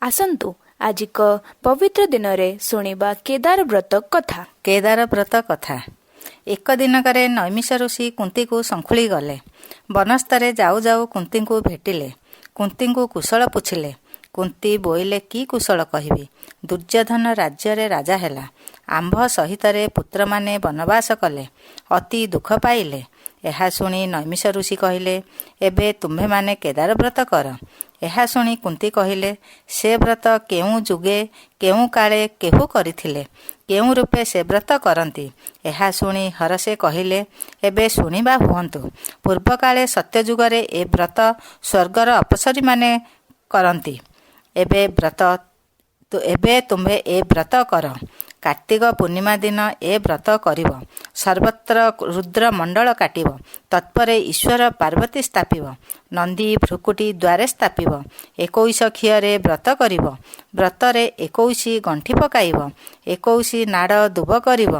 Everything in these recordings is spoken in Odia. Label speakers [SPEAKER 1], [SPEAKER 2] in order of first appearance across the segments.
[SPEAKER 1] ଆସନ୍ତୁ ଆଜିକ ପବିତ୍ର ଦିନରେ ଶୁଣିବା କେଦାର ବ୍ରତ କଥା।
[SPEAKER 2] କେଦାର ବ୍ରତ କଥା। ଏକ ଦିନକରେ ନୈମିଷ ଋଷି କୁନ୍ତୀକୁ ଶଙ୍ଖୁଳି ଗଲେ। ବନସ୍ତରେ ଯାଉ ଯାଉ କୁନ୍ତୀଙ୍କୁ ଭେଟିଲେ। କୁନ୍ତୀଙ୍କୁ କୁଶଳ ପୁଛିଲେ। କୁନ୍ତୀ ବୋଇଲେ, କି କୁଶଳ କହିବି? ଦୁର୍ଯ୍ୟୋଧନ ରାଜ୍ୟରେ ରାଜା ହେଲା। ଆମ୍ଭ ସହିତରେ ପୁତ୍ରମାନେ ବନବାସ କଲେ, ଅତି ଦୁଃଖ ପାଇଲେ। ଏହା ଶୁଣି ନୈମିଷ ଋଷି କହିଲେ, ଏବେ ତୁମ୍ଭେମାନେ କେଦାର ବ୍ରତ କର। ଏହା ଶୁଣି କୁନ୍ତୀ କହିଲେ, ସେ ବ୍ରତ କେଉଁ ଯୁଗେ କେଉଁ କାଳେ କେହୁ କରିଥିଲେ? କେଉଁ ରୂପେ ସେ ବ୍ରତ କରନ୍ତି? ଏହା ଶୁଣି ହରଷେ କହିଲେ, ଏବେ ଶୁଣିବା ହୁଅନ୍ତୁ। ପୂର୍ବକାଳେ ସତ୍ୟଯୁଗରେ ଏ ବ୍ରତ ସ୍ୱର୍ଗର ଅପସରୀମାନେ କରନ୍ତି। ଏବେ ତୁମ୍ଭେ ଏ ବ୍ରତ କର। କାର୍ତ୍ତିକ ପୂର୍ଣ୍ଣିମା ଦିନ ଏ ବ୍ରତ କରିବ। ସର୍ବତ୍ର ରୁଦ୍ର ମଣ୍ଡଳ କାଟିବ। ତତ୍ପରେ ଈଶ୍ୱର ପାର୍ବତୀ ସ୍ଥାପିବ। ନନ୍ଦୀ ଭ୍ରୁକୁଟି ଦ୍ୱାରେ ସ୍ଥାପିବ। 21 ଖିଅରେ ବ୍ରତ କରିବ। ବ୍ରତରେ 21 ଗଣ୍ଠି ପକାଇବ। 21 ନାଡ଼ ଦୁବ କରିବ।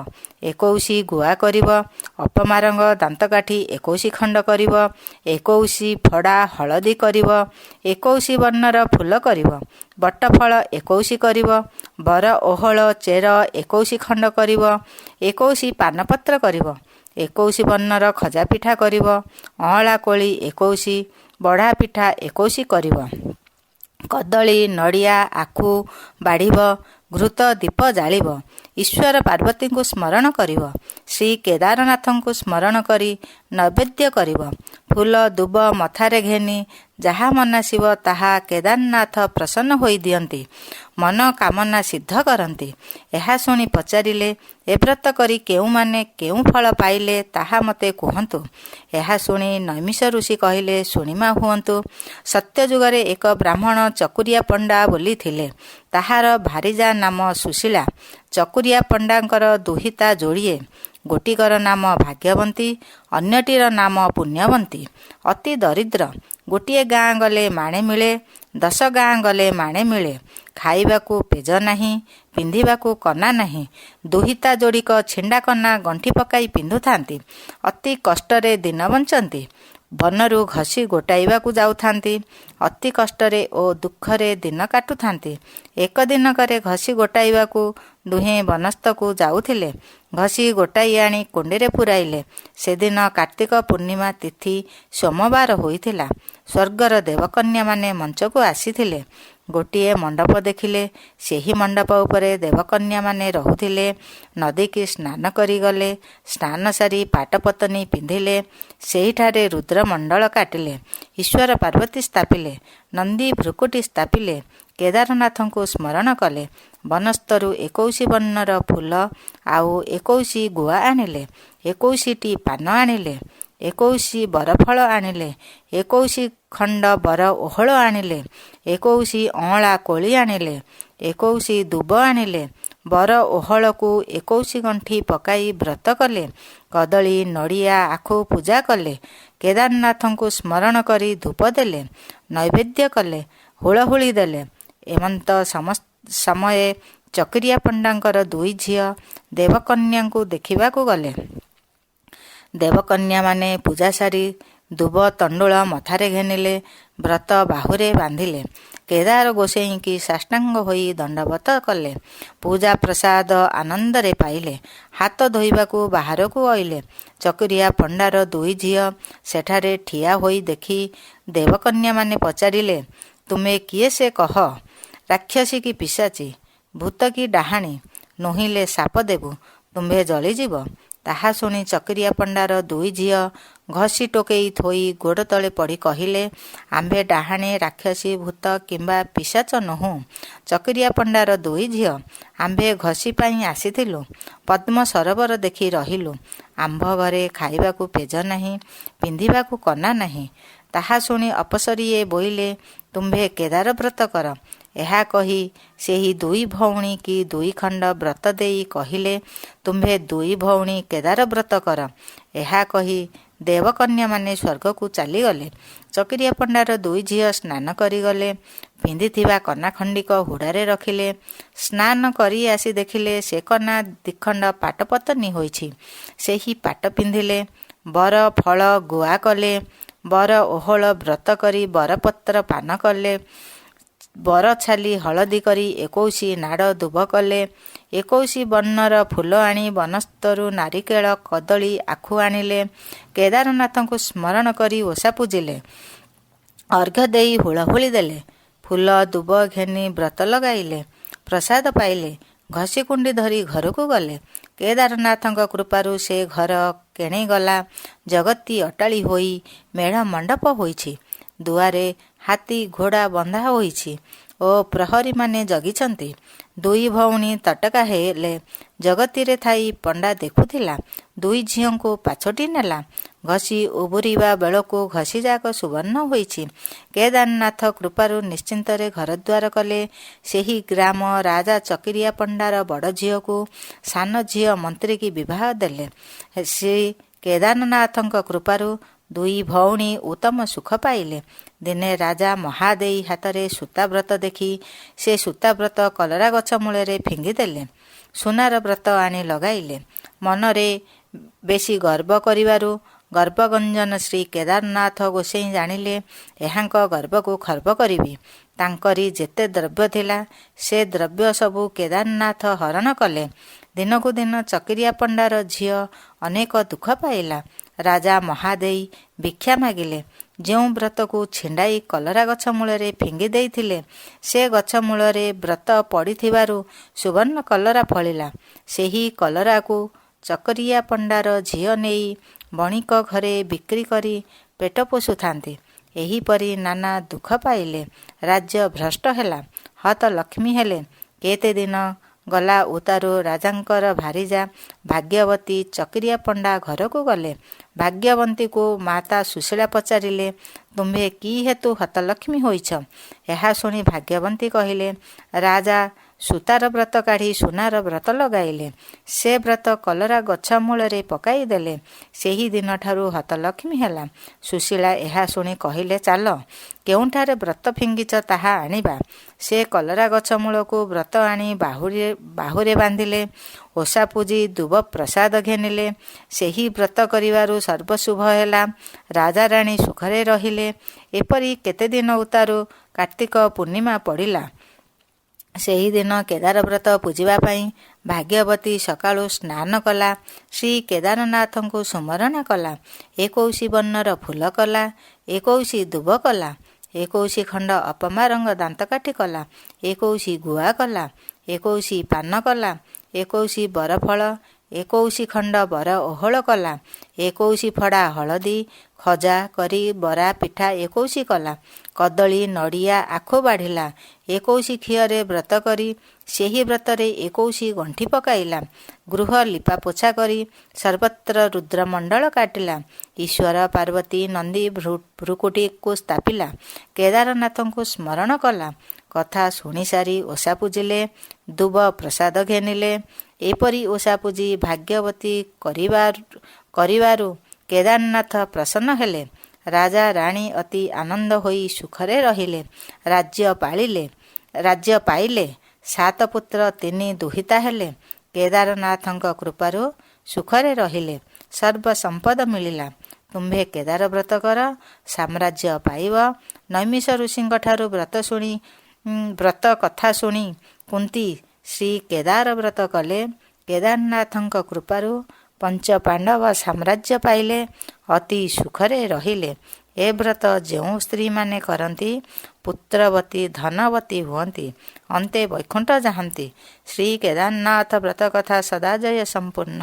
[SPEAKER 2] 21 ଗୁଆ କରିବ। ଅପମାରଙ୍ଗ ଦାନ୍ତକାଠି 21 ଖଣ୍ଡ କରିବ। 21 ଫଡ଼ା ହଳଦୀ କରିବ। 21 ବର୍ଣ୍ଣର ଫୁଲ କରିବ। ବଟଫଳ 21 କରିବ। ବର ଓହଳ ଚେର 21 ଖଣ୍ଡ କରିବ। 21 ପାନପତ୍ର କରିବ। 21 ବର୍ଣ୍ଣର ଖଜା ପିଠା କରିବ। ଅଁଳା କୋଳି 21, ବଢ଼ା ପିଠା 21 କରିବ। କଦଳୀ ନଡ଼ିଆ ଆଖୁ ବାଢ଼ିବ। ଘୃତ ଦୀପ ଜାଳିବ। ଈଶ୍ୱର ପାର୍ବତୀଙ୍କୁ ସ୍ମରଣ କରିବ। ଶ୍ରୀ କେଦାରନାଥଙ୍କୁ ସ୍ମରଣ କରି ନୈବେଦ୍ୟ କରିବ। ଫୁଲ ଦୁବ ମଥାରେ ଘେନି ଯାହା ମନାସିବ, ତାହା କେଦାରନାଥ ପ୍ରସନ୍ନ ହୋଇ ଦିଅନ୍ତି, ମନ କାମନା ସିଦ୍ଧ କରନ୍ତି। ଏହା ଶୁଣି ପଚାରିଲେ, ଏ ବ୍ରତ କରି କେଉଁମାନେ କେଉଁ ଫଳ ପାଇଲେ, ତାହା ମୋତେ କୁହନ୍ତୁ। ଏହା ଶୁଣି ନୈମିଷ ଋଷି କହିଲେ, ଶୁଣିମା ହୁଅନ୍ତୁ। ସତ୍ୟଯୁଗରେ ଏକ ବ୍ରାହ୍ମଣ ଚକୁରିଆ ପଣ୍ଡା ବୋଲି ଥିଲେ। ତାହାର ଭାରିଜା ନାମ ସୁଶୀଳା। ଚକୁରିଆ ପଣ୍ଡାଙ୍କର ଦୁହିତା ଯୋଡ଼ିଏ। ଗୋଟିକର ନାମ ଭାଗ୍ୟବନ୍ତୀ, ଅନ୍ୟଟିର ନାମ ପୁଣ୍ୟବନ୍ତୀ। ଅତି ଦରିଦ୍ର। ଗୋଟିଏ ଗାଁ ଗଲେ ମାଣେ ମିଳେ, 10 ଗାଁ ଗଲେ ମାଣେ ମିଳେ। ଖାଇବାକୁ ପେଜ ନାହିଁ, ପିନ୍ଧିବାକୁ କନା ନାହିଁ। ଦୁହିତା ଯୋଡ଼ିକ ଛିଣ୍ଡା କନା ଗଣ୍ଠି ପକାଇ ପିନ୍ଧୁଥାନ୍ତି। ଅତି କଷ୍ଟରେ ଦିନ ବଞ୍ଚନ୍ତି। ବନରୁ ଘଷି ଗୋଟାଇବାକୁ ଯାଉଥାନ୍ତି। ଅତି କଷ୍ଟରେ ଓ ଦୁଃଖରେ ଦିନ କାଟୁଥାନ୍ତି। ଏକ ଦିନକରେ ଘଷି ଗୋଟାଇବାକୁ ଦୁହେଁ ବନସ୍ତକୁ ଯାଉଥିଲେ। ଘଷି ଗୋଟାଇ ଆଣି କୁଣ୍ଡିରେ ପୁରାଇଲେ। ସେଦିନ କାର୍ତ୍ତିକ ପୂର୍ଣ୍ଣିମା ତିଥି ସୋମବାର ହୋଇଥିଲା। ସ୍ୱର୍ଗର ଦେବକନ୍ୟାମାନେ ମଞ୍ଚକୁ ଆସିଥିଲେ। ଗୋଟିଏ ମଣ୍ଡପ ଦେଖିଲେ। ସେହି ମଣ୍ଡପ ଉପରେ ଦେବକନ୍ୟାମାନେ ରହୁଥିଲେ। ନଦୀକି ସ୍ନାନ କରି ଗଲେ। ସ୍ନାନ ସାରି ପାଟପତନି ପିନ୍ଧିଲେ। ସେହିଠାରେ ରୁଦ୍ରମଣ୍ଡଳ କାଟିଲେ। ଈଶ୍ୱର ପାର୍ବତୀ ସ୍ଥାପିଲେ। ନନ୍ଦୀ ଭ୍ରୁକୁଟି ସ୍ଥାପିଲେ। କେଦାରନାଥଙ୍କୁ ସ୍ମରଣ କଲେ। ବନସ୍ତରୁ 21 ବର୍ଣ୍ଣର ଫୁଲ ଆଉ 21 ଗୁଆ ଆଣିଲେ। 21ଟି ପାନ ଆଣିଲେ। 21 ବରଫଳ ଆଣିଲେ। 21 ଖଣ୍ଡ ବର ଓହଳ ଆଣିଲେ। 21 ଅଁଳା କୋଳି ଆଣିଲେ। 21 ଦୁବ ଆଣିଲେ। ବର ଓହଳକୁ 21 ଗଣ୍ଠି ପକାଇ ବ୍ରତ କଲେ। କଦଳୀ ନଡ଼ିଆ ଆଖୁ ପୂଜା କଲେ। କେଦାରନାଥଙ୍କୁ ସ୍ମରଣ କରି ଧୂପ ଦେଲେ, ନୈବେଦ୍ୟ କଲେ, ହୁଳହୁଳି ଦେଲେ। ଏମନ୍ତ ସମୟେ ଚକିରିଆ ପଣ୍ଡାଙ୍କର ଦୁଇ ଝିଅ ଦେବକନ୍ୟାଙ୍କୁ ଦେଖିବାକୁ ଗଲେ। ଦେବକନ୍ୟାମାନେ ପୂଜା ସାରି ଦୁବ ତଣ୍ଡୁଳ ମଥାରେ ଘେନିଲେ, ବ୍ରତ ବାହୁରେ ବାନ୍ଧିଲେ। କେଦାର ଗୋସେଇଁକି ସାଷ୍ଟାଙ୍ଗ ହୋଇ ଦଣ୍ଡବତ କଲେ। ପୂଜା ପ୍ରସାଦ ଆନନ୍ଦରେ ପାଇଲେ। ହାତ ଧୋଇବାକୁ ବାହାରକୁ ଅଇଲେ। ଚକିରିଆ ପଣ୍ଡାର ଦୁଇ ଝିଅ ସେଠାରେ ଠିଆ ହୋଇ ଦେଖି ଦେବକନ୍ୟାମାନେ ପଚାରିଲେ, ତୁମେ କିଏ ସେ କହ? ରାକ୍ଷସୀ କି ପିଶାଚୀ, ଭୂତ କି ଡାହାଣୀ? ନୋହିଲେ ଶାପ ଦେବୁ, ତୁମ୍ଭେ ଜଳିଯିବ। ତାହା ଶୁଣି ଚକିରିଆ ପଣ୍ଡାର ଦୁଇ ଝିଅ ଘଷି ଟୋକେଇ ଥୋଇ ଗୋଡ଼ ତଳେ ପଡ଼ି କହିଲେ, ଆମ୍ଭେ ଡାହାଣୀ, ରାକ୍ଷସୀ, ଭୂତ କିମ୍ବା ପିଶାଚ ନୋହୁଁ। ଚକିରିଆ ପଣ୍ଡାର ଦୁଇ ଝିଅ। ଆମ୍ଭେ ଘଷି ପାଇଁ ଆସିଥିଲୁ। ପଦ୍ମ ସରୋବର ଦେଖି ରହିଲୁ। ଆମ୍ଭ ଘରେ ଖାଇବାକୁ ପେଜ ନାହିଁ, ପିନ୍ଧିବାକୁ କନା ନାହିଁ। ତାହା ଶୁଣି ଅପସରିଏ ବୋଇଲେ, ତୁମ୍ଭେ କେଦାର ବ୍ରତ କର। ଏହା କହି ସେହି ଦୁଇ ଭଉଣୀ କି ଦୁଇ ଖଣ୍ଡ ବ୍ରତ ଦେଇ କହିଲେ, ତୁମ୍ଭେ ଦୁଇ ଭଉଣୀ କେଦାର ବ୍ରତ କର। ଏହା କହି ଦେବକନ୍ୟାମାନେ ସ୍ୱର୍ଗକୁ ଚାଲିଗଲେ। ଚକିରିଆ ପଣ୍ଡାର ଦୁଇ ଝିଅ ସ୍ନାନ କରିଗଲେ। ପିନ୍ଧିଥିବା କନା ଖଣ୍ଡିକ ହୁଡ଼ାରେ ରଖିଲେ। ସ୍ନାନ କରି ଆସି ଦେଖିଲେ, ସେ କନା ଦିଖଣ୍ଡ ପାଟପତନି ହୋଇଛି। ସେହି ପାଟ ପିନ୍ଧିଲେ। ବର ଫଳ ଗୁଆ କଲେ। ବର ଓହଳ ବ୍ରତ କରି ବରପତ୍ର ପାନ କଲେ। ବରଛାଲି ହଳଦୀ କରି 21 ନାଡ଼ ଦୁବ କଲେ। 21 ବର୍ଣ୍ଣର ଫୁଲ ଆଣି ବନସ୍ତରୁ ନାରିକେଳ, କଦଳୀ, ଆଖୁ ଆଣିଲେ। କେଦାରନାଥଙ୍କୁ ସ୍ମରଣ କରି ଓଷା ପୂଜିଲେ। ଅର୍ଘ୍ୟ ଦେଇ ହୁଳହୁଳି ଦେଲେ। ଫୁଲ ଦୁବ ଘେନି ବ୍ରତ ଲଗାଇଲେ। ପ୍ରସାଦ ପାଇଲେ। ଘଷିକୁଣ୍ଡି ଧରି ଘରକୁ ଗଲେ। କେଦାରନାଥଙ୍କ କୃପାରୁ ସେ ଘର କେଣେଇ ଗଲା। ଜଗତୀ ଅଟାଳି ହୋଇ ମେଢ଼ ମଣ୍ଡପ ହୋଇଛି। ଦୁଆରେ ହାତୀ ଘୋଡ଼ା ବନ୍ଧା ହୋଇଛି ଓ ପ୍ରହରୀମାନେ ଜଗିଛନ୍ତି। ଦୁଇ ଭଉଣୀ ତଟକା ହେଲେ। ଜଗତୀରେ ଥାଇ ପଣ୍ଡା ଦେଖୁଥିଲା। ଦୁଇ ଝିଅଙ୍କୁ ପାଛୋଟି ନେଲା। ଘଷି ଉବୁରିବା ବେଳକୁ ଘଷିଯାକ ସୁବର୍ଣ୍ଣ ହୋଇଛି। କେଦାରନାଥ କୃପାରୁ ନିଶ୍ଚିନ୍ତରେ ଘରଦ୍ୱାର କଲେ। ସେହି ଗ୍ରାମ ରାଜା ଚକିରିଆ ପଣ୍ଡାର ବଡ଼ ଝିଅକୁ ସାନ ଝିଅ ମନ୍ତ୍ରୀକି ବିବାହ ଦେଲେ। ଶ୍ରୀ କେଦାରନାଥଙ୍କ କୃପାରୁ ଦୁଇ ଭଉଣୀ ଉତ୍ତମ ସୁଖ ପାଇଲେ। ଦିନେ ରାଜା ମହାଦେଇ ହାତରେ ସୂତାବ୍ରତ ଦେଖି ସେ ସୂତାବ୍ରତ କଲରା ଗଛ ମୂଳରେ ଫିଙ୍ଗିଦେଲେ। ସୁନାର ବ୍ରତ ଆଣି ଲଗାଇଲେ। ମନରେ ବେଶୀ ଗର୍ବ କରିବାରୁ ଗର୍ବଗଞ୍ଜନ ଶ୍ରୀ କେଦାରନାଥ ଗୋସାଇଁ ଜାଣିଲେ, ଏହାଙ୍କ ଗର୍ବକୁ ଖର୍ବ କରିବି। ତାଙ୍କରି ଯେତେ ଦ୍ରବ୍ୟ ଥିଲା, ସେ ଦ୍ରବ୍ୟ ସବୁ କେଦାରନାଥ ହରଣ କଲେ। ଦିନକୁ ଦିନ ଚକିରିଆ ପଣ୍ଡାର ଝିଅ ଅନେକ ଦୁଃଖ ପାଇଲା। ରାଜା ମହାଦେଇ ଭିକ୍ଷା ମାଗିଲେ। ଯେଉଁ ବ୍ରତକୁ ଛିଣ୍ଡାଇ କଲରା ଗଛ ମୂଳରେ ଫିଙ୍ଗି ଦେଇଥିଲେ, ସେ ଗଛ ମୂଳରେ ବ୍ରତ ପଡ଼ିଥିବାରୁ ସୁବର୍ଣ୍ଣ କଲରା ଫଳିଲା। ସେହି କଲରାକୁ ଚକରିଆ ପଣ୍ଡାର ଝିଅ ନେଇ ବଣିକ ଘରେ ବିକ୍ରି କରି ପେଟ ପୋଷୁଥାନ୍ତି। ଏହିପରି ନାନା ଦୁଃଖ ପାଇଲେ। ରାଜ୍ୟ ଭ୍ରଷ୍ଟ ହେଲା। ହତ ଲକ୍ଷ୍ମୀ ହେଲେ। କେତେ ଦିନ ଗଲା ଉତ୍ତାରୁ ରାଜାଙ୍କର ଭାରିଜା ଭାଗ୍ୟବତୀ ଚକିରିଆ ପଣ୍ଡା ଘରକୁ ଗଲେ। ଭାଗ୍ୟବତୀଙ୍କୁ ମାତା ସୁଶୀଳା ପଚାରିଲେ, ତୁମ୍ଭେ କି ହେତୁ ହତଲକ୍ଷ୍ମୀ ହୋଇଛ? ଏହା ଶୁଣି ଭାଗ୍ୟବତୀ କହିଲେ, ରାଜା ସୂତାର ବ୍ରତ କାଢ଼ି ସୁନାର ବ୍ରତ ଲଗାଇଲେ। ସେ ବ୍ରତ କଲରା ଗଛ ମୂଳରେ ପକାଇଦେଲେ। ସେହି ଦିନଠାରୁ ହତଲକ୍ଷ୍ମୀ ହେଲା। ସୁଶୀଳା ଏହା ଶୁଣି କହିଲେ, ଚାଲ, କେଉଁଠାରେ ବ୍ରତ ଫିଙ୍ଗିଛ ତାହା ଆଣିବା। ସେ କଲରା ଗଛ ମୂଳକୁ ବ୍ରତ ଆଣି ବାହୁରେ ବାନ୍ଧିଲେ। ଓଷା ପୂଜି ଦୁବ ପ୍ରସାଦ ଘେନିଲେ। ସେହି ବ୍ରତ କରିବାରୁ ସର୍ବଶୁଭ ହେଲା। ରାଜାରାଣୀ ସୁଖରେ ରହିଲେ। ଏପରି କେତେ ଦିନ ଉତ୍ତାରୁ କାର୍ତ୍ତିକ ପୂର୍ଣ୍ଣିମା ପଡ଼ିଲା। ସେହିଦିନ କେଦାର ବ୍ରତ ପୂଜିବା ପାଇଁ ଭାଗ୍ୟବତୀ ସକାଳୁ ସ୍ନାନ କଲା। ଶ୍ରୀ କେଦାରନାଥଙ୍କୁ ସୁମରଣା କଲା। 21 ବର୍ଣ୍ଣର ଫୁଲ କଲା। 21 ଦୁବ କଲା। 21 ଖଣ୍ଡ ଅପମା ରଙ୍ଗ ଦାନ୍ତକାଠି କଲା। 21 ଗୁଆ କଲା। 21 ପାନ କଲା। 21 ବରଫଳ, 21 ଖଣ୍ଡ ବର ଓହଳ କଲା। 21 ଫଡ଼ା ହଳଦୀ ଖଜା କରି ବରା ପିଠା 21 କଲା। କଦଳୀ, ନଡ଼ିଆ, ଆଖୁ ବାଢ଼ିଲା। 21 ଖିଅରେ ବ୍ରତ କରି ସେହି ବ୍ରତରେ 21 ଗଣ୍ଠି ପକାଇଲା। ଗୃହ ଲିପା ପୋଛା କରି ସର୍ବତ୍ର ରୁଦ୍ରମଣ୍ଡଳ କାଟିଲା। ଈଶ୍ୱର ପାର୍ବତୀ, ନନ୍ଦୀ, ଭ୍ରୁକୁଟିକୁ ସ୍ଥାପିଲା। କେଦାରନାଥଙ୍କୁ ସ୍ମରଣ କଲା। କଥା ଶୁଣିସାରି ଓଷା ପୂଜିଲେ। ଦୁବ ପ୍ରସାଦ ଘେନିଲେ। ଏପରି ଓଷା ପୂଜି ଭାଗ୍ୟବତୀ କରିବାରୁ କେଦାରନାଥ ପ୍ରସନ୍ନ ହେଲେ। ରାଜା ରାଣୀ ଅତି ଆନନ୍ଦ ହୋଇ ସୁଖରେ ରହିଲେ। ରାଜ୍ୟ ପାଳିଲେ, ରାଜ୍ୟ ପାଇଲେ। 7 ପୁତ୍ର 3 ଦୁହିତା ହେଲେ। କେଦାରନାଥଙ୍କ କୃପାରୁ ସୁଖରେ ରହିଲେ। ସର୍ବ ସମ୍ପଦ ମିଳିଲା। ତୁମ୍ଭେ କେଦାର ବ୍ରତ କର, ସାମ୍ରାଜ୍ୟ ପାଇବ। ନୈମିଷ ଋଷିଙ୍କ ଠାରୁ ବ୍ରତ କଥା ଶୁଣି କୁନ୍ତୀ ଶ୍ରୀ କେଦାର ବ୍ରତ କଲେ। କେଦାରନାଥଙ୍କ କୃପାରୁ ପଞ୍ଚ ପାଣ୍ଡବ ସାମ୍ରାଜ୍ୟ ପାଇଲେ, ଅତି ସୁଖରେ ରହିଲେ। ଏ ବ୍ରତ ଯେଉଁ ସ୍ତ୍ରୀମାନେ କରନ୍ତି, ପୁତ୍ରବତୀ ଧନବତୀ ହୁଅନ୍ତି, ଅନ୍ତେ ବୈକୁଣ୍ଠ ଯାଆନ୍ତି। ଶ୍ରୀ କେଦାରନାଥ ବ୍ରତ କଥା ସଦାଜୟ ସମ୍ପୂର୍ଣ୍ଣ।